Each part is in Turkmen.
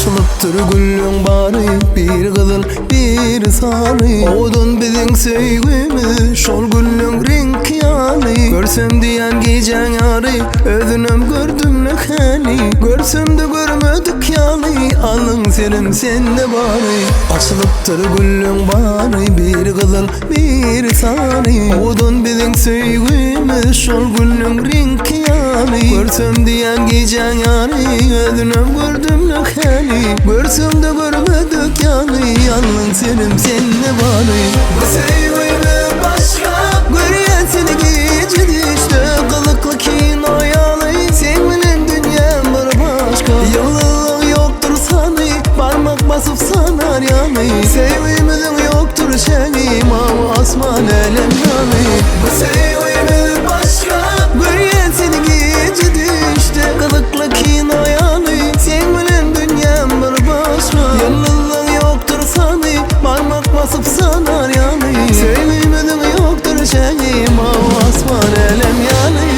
Açylypdyr gülleň bary, biri gyzyl, biri sary. Owadan biziň söýgimiz, şol gülleň reňki ýaly. Görsem diýýän gijäň ýary, özünem gördüm-le häli. Görsem-de görmedik ýaly, alyň serim sende bary. Açylypdyr gülleň bary, biri gyzyl, biri sary. Owadan biziň söýgimiz, şol gülleň reňki ýaly. Görsem diýýän gijäň ýary, özünem gördüm-le häli. Görsem-de görmedik ýaly, ýalnyň serim sende bary. Bu söýgimiz başga, görýän seni gije düşde, gyzykly kino ýaly, seň bilen dünýäm bir başga. Ýyldyzlaň ýokdur sany, barmak basyp sanar ýaly, söýgimiziň ýokdur çägi, mawy asman älem ýaly. Bu söýgimiz başga, görýän seni gije düşde, gyzykly kino ýaly, seň bilen dünýäm bir başga. Ýyldyzlaň ýokdur sany, barmak basyp sanar ýaly, söýgimiziň ýokdur çägi, mawy asman älem ýaly.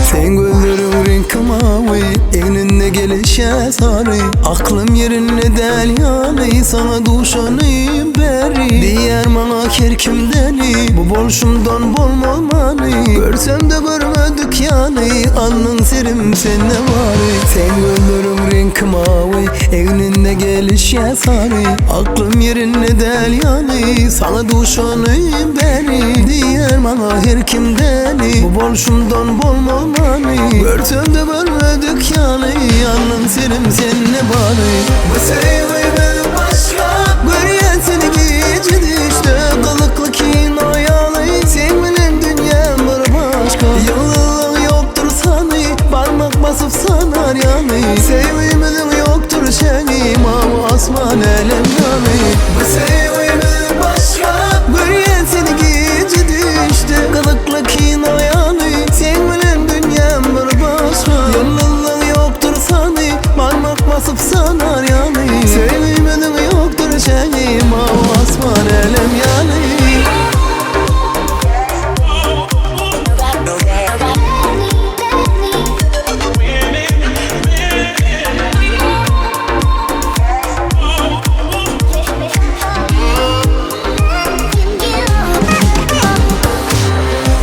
Seň gözleriň reňki mawy, egninde gelişýär sary. Aklym ýerinde däl ýaly, saňa duşanym bäri. Diýýär maňa her kim däli, bu bolşumdan bolmaz many. Görsem-de görmedik ýaly, alnyň serim sende bary. Seň gözleriň reňki mawy, egninde gelişýär sary. Aklym ýerinde däl ýaly, saňa duşanym bäri. Diýýär maňa her kim däli, bu bolşumdan bolmaz many. Görsem-de görmedik ýaly, alnyň serim sende bary. Bu söýgimiz başga, görýän seni gije düşde, gyzykly kino ýaly, seň bilen dünýäm bir başga. Ýyldyzlaň ýokdur sany, barmak basyp sanar ýaly, söýgimiziň ýokdur çägi, mawy asman älem ýaly. Bu söýgimiz başga, görýän seni gije düşde, gyzykly kino ýaly, seň bilen dünýäm bir başga. Ýyldyzlaň ýokdur sany, barmak basyp sanar ýaly, söýgimiziň ýokdur çägi, mawy asman älem ýaly.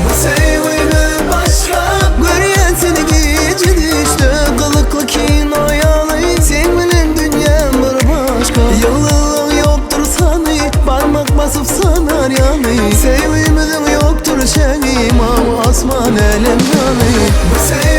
Bu söýgimiz başga, görýän seni gije düşde, gyzykly kino ýaly, seň bilen dünýäm bir başga. Ýyldyzlaň ýokdur sany, barmak basyp sanar ýaly, söýgimiziň ýokdur çägi, mawy asman älem ýaly. Bu söýgimiz.